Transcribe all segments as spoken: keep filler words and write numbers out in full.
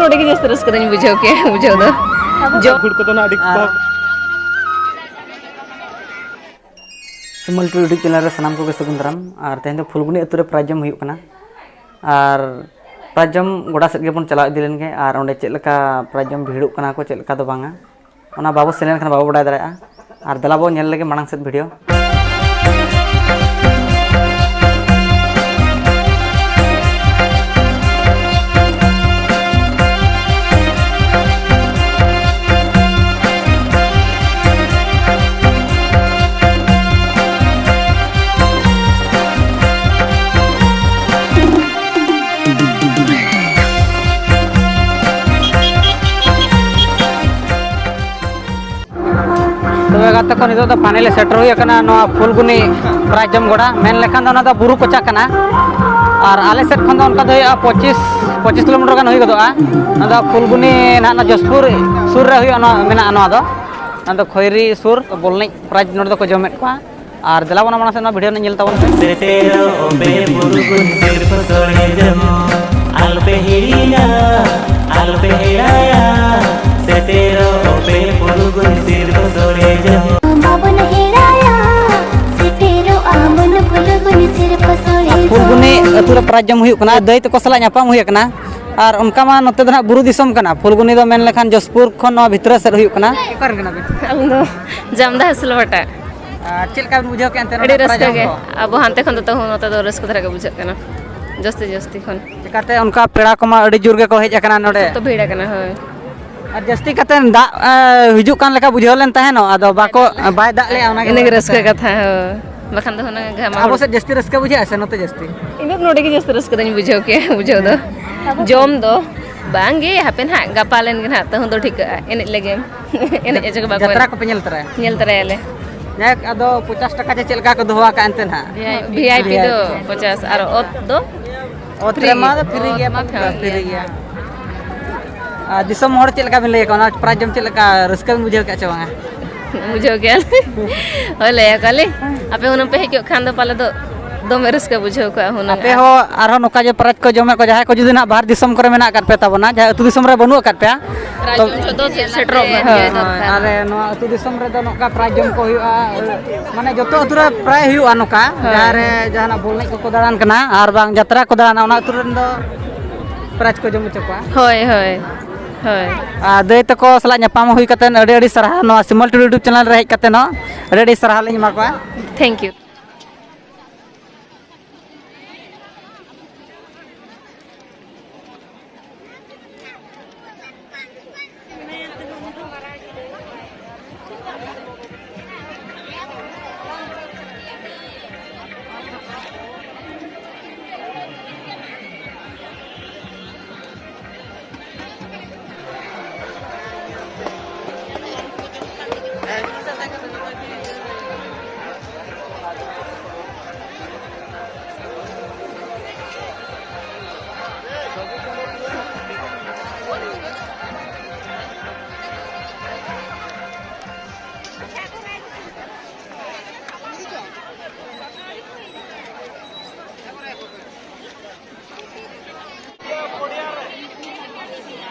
ᱱᱚᱰᱮ ᱜᱮ ᱡᱟᱹᱥᱛᱤ ᱨᱟᱹᱥᱠᱟᱹ ᱫᱚᱧ ᱵᱩᱡᱷᱟᱹᱣ ᱠᱮᱜᱼᱟ, ᱵᱩᱡᱷᱟᱹᱣ ᱫᱚ᱾ ᱡᱚ- ᱜᱩᱲ ᱠᱚᱫᱚ ᱱᱟᱜ ᱟᱹᱰᱤ ᱠᱚᱢ᱾ ᱥᱤᱢᱚᱞ ᱴᱩᱰᱩ YouTube ᱪᱮᱱᱮᱞ ᱨᱮ ᱥᱟᱱᱟᱢ ᱠᱚᱜᱮ ᱥᱟᱹᱜᱩᱱ ᱫᱟᱨᱟᱢ᱾ ᱟᱨ ᱛᱮᱦᱮᱧ ᱫᱚ ᱯᱷᱩᱞᱜᱩᱱᱤ ᱟᱹᱛᱩ ᱨᱮ ᱯᱨᱟᱭᱤᱡᱽ ᱡᱚᱢ ᱦᱩᱭᱩᱜ ᱠᱟᱱᱟ᱾ ᱟᱨ ᱯᱨᱟᱭᱤᱡᱽ ᱡᱚᱢ ᱜᱚᱰᱟ ᱥᱮᱫ ᱜᱮᱵᱚᱱ ᱪᱟᱞᱟᱣ ᱤᱫᱤ ᱞᱮᱱ ᱜᱮ᱾ ᱟᱨ ᱚᱸᱰᱮ ᱪᱮᱫ ᱞᱮᱠᱟ ᱯᱨᱟᱭᱤᱡᱽ ᱡᱚᱢ ᱵᱷᱤᱲᱚᱜ ᱠᱟᱱᱟ ᱠᱚ, ᱪᱮᱫ ᱞᱮᱠᱟ ᱫᱚ ᱵᱟᱝᱟ, ᱚᱱᱟ ᱵᱟᱵᱚ ᱥᱮᱱ ᱞᱮᱱᱠᱷᱟᱱ ᱵᱟᱵᱚ ᱵᱟᱰᱟᱭ ᱫᱟᱲᱮᱭᱟᱜᱼᱟ᱾ ᱟᱨ ᱫᱮᱞᱟ ᱵᱚ ᱧᱮᱞ ᱞᱮᱜᱮ ᱢᱟᱲᱟᱝ ᱥᱮᱫ ᱵᱷᱤᱰᱤᱭᱳ᱾ ᱛᱚᱵᱮ ᱜᱟᱛᱮ ᱠᱚ, ᱱᱤᱛᱚᱜ ᱫᱚ ᱯᱷᱟᱭᱱᱮᱞᱤ ᱥᱮᱴᱮᱨ ᱦᱩᱭ ᱟᱠᱟᱱᱟ ᱱᱚᱣᱟ ᱯᱷᱩᱞᱜᱩᱱᱤ ᱯᱨᱟᱭᱤᱡᱽ ᱡᱚᱢ ᱜᱚᱰᱟ᱾ ᱢᱮᱱ ᱞᱮᱠᱷᱟᱱ ᱫᱚ ᱚᱱᱟ ᱫᱚ ᱵᱩᱨᱩ ᱠᱚᱪᱟ ᱠᱟᱱᱟ, ᱟᱨ ᱟᱞᱮ ᱥᱮᱫ ᱠᱷᱚᱱ ᱫᱚ ᱚᱱᱠᱟ ᱫᱚ ᱦᱩᱭᱩᱜᱼᱟ ᱯᱚᱸᱪᱤᱥ, ᱯᱚᱸᱪᱤᱥ ᱠᱤᱞᱳᱢᱤᱴᱟᱨ ᱜᱟᱱ ᱦᱩᱭ ᱜᱚᱫᱚᱜᱼᱟ᱾ ᱚᱱᱟ ᱫᱚ ᱯᱷᱩᱞᱜᱩᱱᱤ ᱱᱟᱦᱟᱜ, ᱚᱱᱟ ᱡᱚᱥᱯᱩᱨ ᱥᱩᱨ ᱨᱮ ᱦᱩᱭᱩᱜᱼᱟ, ᱱᱚᱣᱟ ᱢᱮᱱᱟᱜᱼᱟ᱾ ᱱᱚᱣᱟ ᱫᱚ, ᱚᱱᱟ ᱫᱚ ᱠᱷᱚᱭᱨᱤ ᱥᱩᱨ ᱵᱚᱞ ᱮᱱᱮᱡ ᱯᱨᱟᱭᱤᱡᱽ ᱱᱚᱰᱮ ᱫᱚᱠᱚ ᱡᱚᱢᱮᱫ ᱠᱚᱣᱟ᱾ ᱟᱨ ᱫᱮᱞᱟ ᱵᱚᱱ ᱢᱟᱲᱟᱝ ᱥᱮᱫ ᱱᱚᱣᱟ ᱵᱷᱤᱰᱤᱭᱳ ᱨᱮ ᱧᱮᱞ ᱛᱟᱵᱚᱱ ᱯᱮ᱾ ᱥᱮᱴᱮᱨᱚᱜ ᱯᱮ ᱯᱷᱩᱞᱜᱩᱱᱤ ᱥᱤᱨᱯᱟᱹ ᱥᱚᱲᱮ ᱡᱚᱢ, ᱟᱞᱚᱯᱮ ᱦᱤᱲᱤᱧᱟ, ᱟᱞᱚᱯᱮ ᱦᱮᱲᱟᱭᱟ᱾ ᱥᱮᱴᱮᱨᱚᱜ ᱯᱮ ᱯᱷᱩᱞᱜᱩᱱᱤ ᱥᱤᱨᱯᱟᱹ ᱥᱚᱲᱮ ᱡᱚᱢ᱾ ᱵᱟᱵᱚᱱ ᱦᱮᱲᱟᱭᱟ, ᱥᱮᱴᱮᱨᱚᱜ ᱟᱵᱚᱱ ᱯᱷᱩᱞᱜᱩᱱᱤ ᱥᱤᱨᱯᱟᱹ ᱥᱚᱲᱮ ᱡᱚᱢ᱾ ᱯᱷᱩᱞᱜᱩᱱᱤ ᱟᱹᱛᱩ ᱨᱮ ᱯᱨᱟᱭᱤᱡᱽ ᱡᱚᱢ ᱦᱩᱭᱩᱜ ᱠᱟᱱᱟ᱾ ᱫᱟᱹᱭ ᱛᱟᱠᱚ ᱥᱟᱞᱟᱜ ᱧᱟᱯᱟᱢ ᱦᱩᱭ ᱟᱠᱟᱱᱟ᱾ ᱟᱨ ᱚᱱᱠᱟ ᱢᱟ ᱱᱚᱛᱮ ᱫᱚ ᱱᱟᱦᱟᱜ ᱵᱩᱨᱩ ᱫᱤᱥᱚᱢ ᱠᱟᱱᱟ᱾ ᱯᱷᱩᱞᱜᱩᱱᱤ ᱫᱚ ᱢᱮᱱ ᱞᱮᱠᱷᱟᱱ ᱡᱚᱥᱯᱩᱨ ᱠᱷᱚᱱ ᱱᱚᱣᱟ ᱵᱷᱤᱛᱨᱤ ᱥᱮᱫ ᱦᱩᱭᱩᱜ ᱠᱟᱱᱟ᱾ ᱚᱠᱟ ᱨᱮᱱ ᱠᱟᱱᱟ ᱵᱤᱱ? ᱟᱹᱞᱤᱧ ᱫᱚ ᱡᱟᱢᱫᱟ ᱦᱟᱹᱥᱞᱟᱹ ᱵᱷᱟᱴᱟ᱾ ᱟᱨ ᱪᱮᱫ ᱞᱮᱠᱟ ᱵᱤᱱ ᱵᱩᱡᱷᱟᱹᱣ ᱠᱮᱫᱼᱟ ᱮᱱᱛᱮ ᱟᱹᱰᱤ ᱱᱚᱰᱮ ᱨᱟᱹᱥᱠᱟᱹ ᱯᱨᱟᱭᱤᱡᱽ ᱜᱮ᱾ ᱧᱟᱢ ᱠᱚ? ᱟᱵᱚ ᱦᱟᱱᱛᱮ ᱠᱷᱚᱱ ᱫᱚ ᱛᱟᱹᱦᱩ ᱱᱚᱛᱮ ᱫᱚ ᱨᱟᱹᱥᱠᱟᱹ ᱫᱷᱟᱨᱟ ᱜᱮ ᱵᱩᱡᱷᱟᱹᱜ ᱠᱟᱱᱟ, ᱡᱟᱹᱥᱛᱤ ᱡᱟᱹᱥᱛᱤ ᱠᱷᱚᱱ᱾ ᱪᱮᱠᱟᱛᱮ ᱚᱱᱠᱟ ᱯᱮᱲᱟ ᱠᱚᱢᱟ ᱟᱹᱰᱤ ᱡᱳᱨ ᱜᱮᱠᱚ ᱦᱮᱡ ᱟᱠᱟᱱᱟ ᱱᱚᱰᱮ᱾ ᱥᱚᱠᱛᱚ ᱵᱷᱤᱲ ᱟᱠᱟᱱᱟ, ᱦᱳᱭ᱾ ᱟᱨ ᱡᱟᱹᱥᱛᱤ ᱠᱟᱛᱮ ᱫᱟᱜ, ᱮ, ᱦᱤᱡᱩᱜ ᱠᱟᱱ ᱞᱮᱠᱟ ᱵᱩᱡᱷᱟᱹᱣ ᱞᱮᱱ ᱛᱟᱦᱮᱱᱚᱜ, ᱟᱫᱚ ᱵᱟᱠᱚ, ᱵᱟᱭ ᱫᱟᱜ ᱞᱮᱜᱼᱟ, ᱚᱱᱟ ᱜᱮ ᱤᱱᱟᱹᱜᱮ ᱵᱟᱲᱟᱭ ᱨᱟᱹᱥᱠᱟᱹ ᱠᱟᱛᱷᱟ᱾ ᱠᱟᱛᱷᱟ, ᱦᱳᱭ᱾ ᱵᱟᱠᱷᱟᱱ ᱫᱚ ᱦᱩᱱᱟᱹᱝ ᱜᱷᱟᱢᱟ ᱟᱵᱚ ᱦᱚᱲ ᱥᱮᱫ ᱡᱟᱹᱥᱛᱤ ᱨᱟᱹᱥᱠᱟᱹ ᱵᱩᱡᱷᱟᱹᱜᱼᱟ ᱥᱮ ᱱᱚᱛᱮ ᱡᱟᱹᱥᱛᱤ? ᱤᱧ ᱫᱚ ᱱᱚᱰᱮ ᱜᱮ ᱡᱟᱹᱥᱛᱤ ᱨᱟᱹᱥᱠᱟᱹ ᱫᱚᱧ ᱵᱩᱡᱷᱟᱹᱣ ᱠᱮᱭᱟ, ᱵᱩᱡᱷᱟᱹᱣ ᱫᱚ᱾ ᱦᱮᱸ᱾ ᱡᱚᱢ ᱫᱚ ᱵᱟᱝᱜᱮ, ᱦᱟᱯᱮ ᱱᱟᱦᱟᱜ ᱜᱟᱯᱟ ᱞᱮᱱ ᱜᱮ ᱱᱟᱦᱟᱜ ᱛᱟᱹᱦᱩ ᱫᱚ ᱴᱷᱤᱠᱟᱹᱜᱼᱟ, ᱮᱱᱮᱡ ᱞᱮᱜᱮᱢ᱾ ᱮᱱᱮᱡ ᱚᱪᱚ ᱠᱚ ᱵᱟᱠᱚ ᱡᱟᱛᱨᱟ ᱮᱱᱮᱡ᱾ ᱠᱚᱯᱮ ᱧᱮᱞ ᱛᱚᱨᱟᱭᱟ? ᱧᱮᱞ ᱛᱚᱨᱟᱭᱟᱞᱮ᱾ ᱡᱟᱭᱦᱳᱠ, ᱟᱫᱚ ᱯᱚᱪᱟᱥ ᱴᱟᱠᱟ ᱪᱮ ᱪᱮᱫ ᱞᱮᱠᱟ ᱠᱚ ᱫᱚᱦᱚ ᱟᱠᱟᱫ ᱮᱱᱛᱮ ᱱᱟᱦᱟᱜ? ᱵᱷᱤ ᱟᱭ ᱯᱤ ᱫᱚ ᱯᱚᱪᱟᱥ ᱟᱨ ᱚᱛ ᱫᱚ ᱚᱛ ᱯᱷᱨᱤ ᱨᱮᱢᱟ ᱜᱮ᱾ ᱫᱚ ᱯᱷᱨᱤ ᱚᱛ ᱜᱮᱭᱟ, ᱢᱟ ᱯᱟᱠᱟ ᱯᱷᱨᱤ ᱯᱷᱨᱤ ᱜᱮᱭᱟ᱾ ᱜᱮᱭᱟ᱾ ᱟᱨ ᱫᱤᱥᱚᱢ ᱦᱚᱲ ᱪᱮᱫ ᱞᱮᱠᱟ ᱵᱤᱱ ᱞᱟᱹᱭ ᱟᱠᱚ ᱠᱟᱱᱟ? ᱯᱨᱟᱭᱤᱡᱽ ᱡᱚᱢ ᱪᱮᱫ ᱞᱮᱠᱟ ᱨᱟᱹᱥᱠᱟᱹ ᱵᱤᱱ ᱵᱩᱡᱷᱟᱹᱣ ᱠᱮᱫᱼᱟ ᱪᱮ ᱵᱟᱝᱟ? ᱵᱩᱡᱷᱟᱹᱣ ᱠᱮᱫᱼᱟ ᱞᱤᱧ᱾ ᱦᱳᱭ, ᱞᱟᱹᱭ ᱟᱠᱚᱣᱟᱞᱤᱧ, ᱟᱯᱮ ᱦᱩᱱᱟᱹᱝ ᱯᱮ ᱦᱮᱡ ᱠᱚᱜ ᱠᱷᱟᱱ ᱫᱚ ᱯᱟᱞᱮ ᱫᱚ ᱫᱚᱢᱮ ᱨᱟᱹᱥᱠᱟᱹ ᱵᱩᱡᱷᱟᱹᱣ ᱠᱚᱜᱼᱟ ᱦᱩᱱᱟᱹᱝ᱾ ᱟᱯᱮ ᱦᱚᱸ ᱟᱨᱦᱚᱸ ᱱᱚᱝᱠᱟ ᱡᱮ ᱯᱨᱟᱭᱤᱡᱽ ᱠᱚ ᱡᱚᱢᱮᱫ ᱠᱚ, ᱡᱟᱦᱟᱸᱭ ᱠᱚ ᱡᱩᱫᱤ ᱱᱟᱜ ᱵᱟᱦᱨᱮ ᱫᱤᱥᱚᱢ ᱠᱚᱨᱮ ᱢᱮᱱᱟᱜ ᱟᱠᱟᱫ ᱯᱮ ᱛᱟᱵᱚᱱᱟ, ᱡᱟᱦᱟᱸᱭ ᱟᱹᱛᱩ ᱫᱤᱥᱚᱢ ᱨᱮ ᱵᱟᱹᱱᱩᱜ ᱟᱠᱟᱫ ᱯᱮᱭᱟ, ᱯᱨᱟᱭᱤᱡᱽ ᱛᱚ ᱡᱚᱢ ᱡᱚᱛᱚ ᱥᱮᱫ ᱥᱮᱴᱮᱨᱚᱜ ᱢᱮ᱾ ᱦᱳᱭ, ᱦᱳᱭ, ᱟᱞᱮ ᱱᱚᱣᱟ ᱟᱹᱛᱩ ᱫᱤᱥᱚᱢ ᱨᱮᱫᱚ ᱱᱚᱝᱠᱟ ᱯᱨᱟᱭᱤᱡᱽ ᱡᱚᱢ ᱠᱚ ᱦᱩᱭᱩᱜᱼᱟ, ᱢᱟᱱᱮ ᱡᱚᱛᱚ ᱟᱹᱛᱩ ᱨᱮ ᱯᱨᱟᱭ ᱦᱩᱭᱩᱜᱼᱟ ᱱᱚᱝᱠᱟ, ᱦᱳᱭ᱾ ᱡᱟᱦᱟᱸ ᱨᱮ ᱡᱟᱦᱟᱱᱟᱜ ᱵᱚᱞ ᱮᱱᱮᱡ ᱠᱚᱠᱚ ᱫᱟᱬᱟᱱ ᱠᱟᱱᱟ ᱟᱨ ᱵᱟᱝ ᱡᱟᱛᱨᱟ ᱠᱚ ᱫᱟᱬᱟᱱᱟ, ᱚᱱᱟ ᱟᱹᱛᱩ ᱨᱮᱱ ᱫᱚ ᱯᱨᱟᱭᱤᱡᱽ ᱠᱚ ᱡᱚᱢ ᱦᱚᱪᱚ ᱠᱚᱣᱟ᱾ ᱦᱳᱭ, ᱦᱳᱭ, ᱦᱳᱭ᱾ ᱟᱨ ᱫᱟᱹᱭ ᱛᱟᱠᱚ ᱥᱟᱞᱟᱜ ᱧᱟᱯᱟᱢ ᱦᱩᱭ ᱠᱟᱛᱮ ᱟᱹᱰᱤ ᱟᱹᱰᱤ ᱥᱟᱨᱦᱟᱣ, ᱱᱚᱣᱟ ᱥᱤᱢᱚᱞ ᱴᱩᱰᱩ YouTube ᱪᱮᱱᱮᱞ ᱨᱮ ᱦᱮᱡ ᱠᱟᱛᱮ ᱦᱚᱸ ᱟᱹᱰᱤ ᱟᱹᱰᱤ ᱥᱟᱨᱦᱟᱣ ᱞᱤᱧ ᱮᱢᱟ ᱠᱚᱣᱟ᱾ Thank you᱾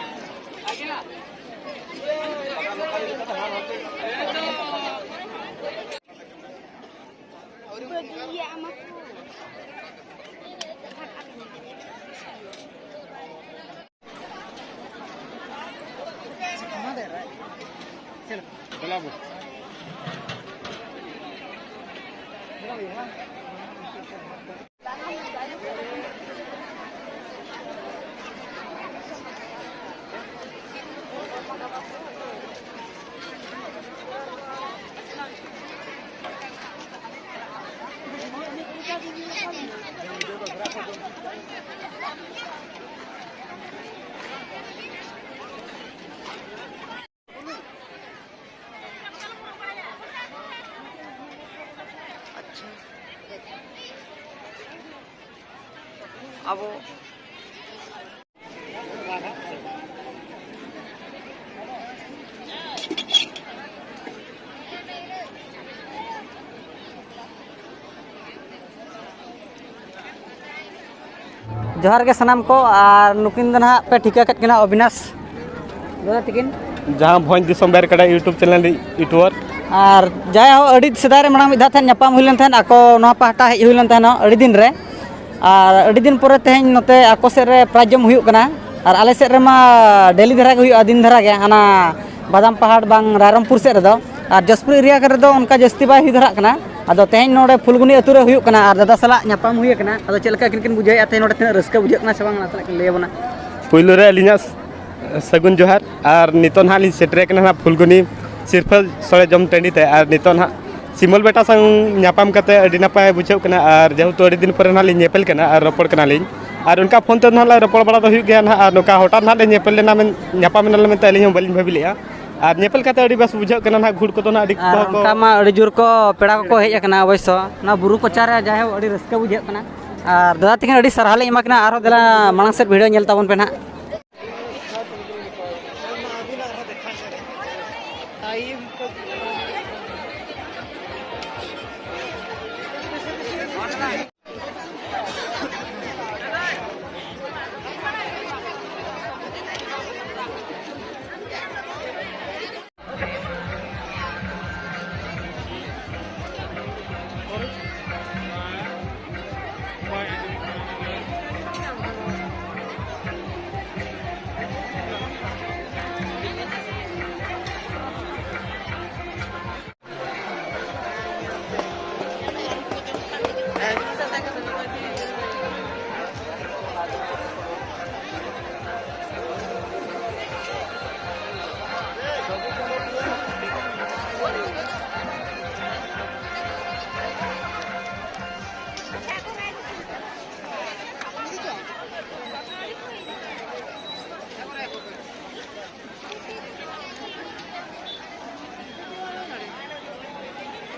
ᱟᱪᱪᱷᱟ, ᱟᱵᱚ ᱡᱚᱦᱟᱨ ᱜᱮ ᱥᱟᱱᱟᱢ ᱠᱚ᱾ ᱟᱨ ᱱᱩᱠᱤᱱ ᱫᱚ ᱱᱟᱦᱟᱜ ᱯᱮ ᱴᱷᱤᱠᱟᱹ ᱠᱮᱫ ᱠᱤᱱᱟ, ᱚᱵᱤᱱᱟᱥ ᱫᱟᱫᱟ ᱛᱟᱹᱠᱤᱱ᱾ ᱡᱟᱦᱟᱸ ᱵᱷᱚᱸᱡᱽ ᱫᱤᱥᱚᱢ ᱵᱮᱨ ᱠᱟᱰᱟ YouTube channel ᱨᱤᱱᱤᱡ YouTuber᱾ ᱟᱨ ᱡᱟᱭᱦᱳᱠ, ᱟᱹᱰᱤ ᱥᱮᱫᱟᱭ ᱨᱮ ᱢᱟᱲᱟᱝ ᱢᱤᱫ ᱫᱷᱟᱣ ᱛᱟᱦᱮᱸᱫ ᱧᱟᱯᱟᱢ ᱦᱩᱭ ᱞᱮᱱ ᱛᱟᱦᱮᱸᱫ, ᱟᱠᱚ ᱱᱚᱣᱟ ᱯᱟᱦᱴᱟ ᱦᱮᱡ ᱦᱩᱭ ᱞᱮᱱ ᱛᱟᱦᱮᱱᱟ ᱟᱹᱰᱤ ᱫᱤᱱ ᱨᱮ᱾ ᱟᱨ ᱟᱹᱰᱤ ᱫᱤᱱ ᱯᱚᱨᱮ ᱛᱮᱦᱮᱧ ᱱᱚᱛᱮ ᱟᱠᱚ ᱥᱮᱫ ᱨᱮ ᱯᱨᱟᱭᱤᱡᱽ ᱡᱚᱢ ᱦᱩᱭᱩᱜ ᱠᱟᱱᱟ᱾ ᱟᱨ ᱟᱞᱮ ᱥᱮᱫ ᱨᱮᱢᱟ ᱰᱮᱞᱤ ᱫᱷᱟᱨᱟ ᱜᱮ ᱦᱩᱭᱩᱜᱼᱟ, ᱫᱤᱱ ᱫᱷᱟᱨᱟ ᱜᱮ, ᱦᱟᱱᱟ ᱵᱟᱫᱟᱢ ᱯᱟᱦᱟᱲ ᱵᱟᱝ ᱨᱟᱭᱨᱚᱝᱯᱩᱨ ᱥᱮᱫ ᱨᱮᱫᱚ᱾ ᱟᱨ ᱡᱟᱹᱥᱯᱩᱨ ᱮᱨᱤᱭᱟ ᱨᱮᱫᱚ ᱚᱱᱠᱟ ᱡᱟᱹᱥᱛᱤ ᱵᱟᱭ ᱦᱩᱭ ᱫᱷᱟᱨᱟᱜ ᱠᱟᱱᱟ᱾ ᱟᱫᱚ ᱛᱮᱦᱮᱧ ᱱᱚᱰᱮ ᱯᱷᱩᱞᱜᱩᱱᱤ ᱟᱹᱛᱩ ᱨᱮ ᱦᱩᱭᱩᱜ ᱠᱟᱱᱟ ᱟᱨ ᱫᱟᱫᱟ ᱥᱟᱞᱟᱜ ᱧᱟᱯᱟᱢ ᱦᱩᱭ ᱟᱠᱟᱱᱟ᱾ ᱟᱫᱚ ᱪᱮᱫ ᱞᱮᱠᱟ ᱟᱹᱠᱤᱱ ᱠᱤᱱ ᱵᱩᱡᱷᱟᱹᱣᱮᱫᱼᱟ ᱛᱮᱦᱮᱧ ᱱᱚᱰᱮ ᱛᱤᱱᱟᱹᱜ ᱨᱟᱹᱥᱠᱟᱹ ᱵᱩᱡᱷᱟᱹᱜ ᱠᱟᱱᱟ ᱥᱮ ᱵᱟᱝ, ᱱᱟᱥᱮᱱᱟᱜ ᱠᱤᱱ ᱞᱟᱹᱭ ᱟᱵᱚᱱᱟ᱾ ᱯᱩᱭᱞᱩ ᱨᱮ ᱟᱹᱞᱤᱧᱟᱜ ᱥᱟᱹᱜᱩᱱ ᱡᱚᱦᱟᱨ᱾ ᱟᱨ ᱱᱤᱛᱚᱜ ᱱᱟᱦᱟᱜ ᱞᱤᱧ ᱥᱮᱴᱮᱨ ᱟᱠᱟᱱᱟ ᱱᱟᱦᱟᱜ ᱯᱷᱩᱞᱜᱩᱱᱤ ᱥᱤᱨᱯᱟᱹ ᱥᱚᱲᱮ ᱡᱚᱢ ᱴᱟᱺᱰᱤ ᱛᱮ᱾ ᱟᱨ ᱱᱤᱛᱚᱜ ᱱᱟᱦᱟᱜ ᱥᱤᱢᱚᱞ ᱵᱮᱴᱟ ᱥᱟᱶ ᱧᱟᱯᱟᱢ ᱠᱟᱛᱮ ᱟᱹᱰᱤ ᱱᱟᱯᱟᱭ ᱵᱩᱡᱷᱟᱹᱜ ᱠᱟᱱᱟ᱾ ᱟᱨ ᱡᱮᱦᱮᱛᱩ ᱟᱹᱰᱤ ᱫᱤᱱ ᱯᱚᱨᱮ ᱱᱟᱦᱟᱜ ᱞᱤᱧ ᱧᱮᱯᱮᱞ ᱠᱟᱱᱟ ᱟᱨ ᱨᱚᱯᱚᱲ ᱠᱟᱱᱟᱞᱤᱧ, ᱟᱨ ᱚᱱᱠᱟ ᱯᱷᱳᱱ ᱛᱮ ᱱᱟᱦᱟᱜ ᱞᱮ ᱨᱚᱯᱚᱲ ᱵᱟᱲᱟ ᱫᱚ ᱦᱩᱭᱩᱜ ᱜᱮᱭᱟ ᱱᱟᱦᱟᱜ᱾ ᱟᱨ ᱱᱚᱝᱠᱟ ᱦᱚᱴᱟᱛ ᱱᱟᱦᱟᱜ ᱞᱮ ᱧᱮᱯᱮᱞ ᱞᱮᱱᱟ ᱢᱮᱱ-, ᱧᱟᱯᱟᱢ ᱮᱱᱟ ᱞᱮ ᱢᱮᱱᱛᱮ ᱟᱹᱞᱤᱧ ᱦᱚᱸ ᱵᱟᱹᱞᱤᱧ ᱵᱷᱟᱹᱵᱤ ᱞᱮᱫᱼᱟ᱾ ᱟᱨ ᱧᱮᱯᱮᱞ ᱠᱟᱛᱮ ᱟᱹᱰᱤ ᱵᱮᱥ ᱵᱩᱡᱷᱟᱹᱜ ᱠᱟᱱᱟ ᱱᱟᱦᱟᱜ᱾ ᱜᱷᱩᱲ ᱠᱚᱫᱚ ᱱᱟᱦᱟᱜ ᱟᱹᱰᱤ ᱟᱨ ᱠᱚᱦᱚᱸ ᱠᱚ ᱚᱱᱠᱟ ᱢᱟ ᱟᱹᱰᱤ ᱡᱳᱨ ᱠᱚ ᱯᱮᱲᱟ ᱠᱚᱠᱚ ᱦᱮᱡ ᱟᱠᱟᱱᱟ ᱚᱵᱚᱥᱥᱚ᱾ ᱱᱚᱣᱟ ᱵᱩᱨᱩ ᱠᱚᱪᱟ ᱨᱮ ᱡᱟᱭᱦᱳᱠ ᱟᱹᱰᱤ ᱨᱟᱹᱥᱠᱟᱹ ᱵᱩᱡᱷᱟᱹᱜ ᱠᱟᱱᱟ᱾ ᱟᱨ ᱫᱟᱫᱟ ᱛᱟᱹᱠᱤᱱ ᱟᱹᱰᱤ ᱥᱟᱨᱦᱟᱣ ᱞᱤᱧ ᱮᱢᱟ ᱠᱤᱱᱟ᱾ ᱟᱨᱦᱚᱸ ᱫᱮᱞᱟ ᱢᱟᱲᱟᱝ ᱥᱮᱫ ᱵᱷᱤᱰᱤᱭᱳ ᱧᱮᱞ ᱛᱟᱵᱚᱱ ᱯᱮ ᱱᱟᱦᱟᱜ᱾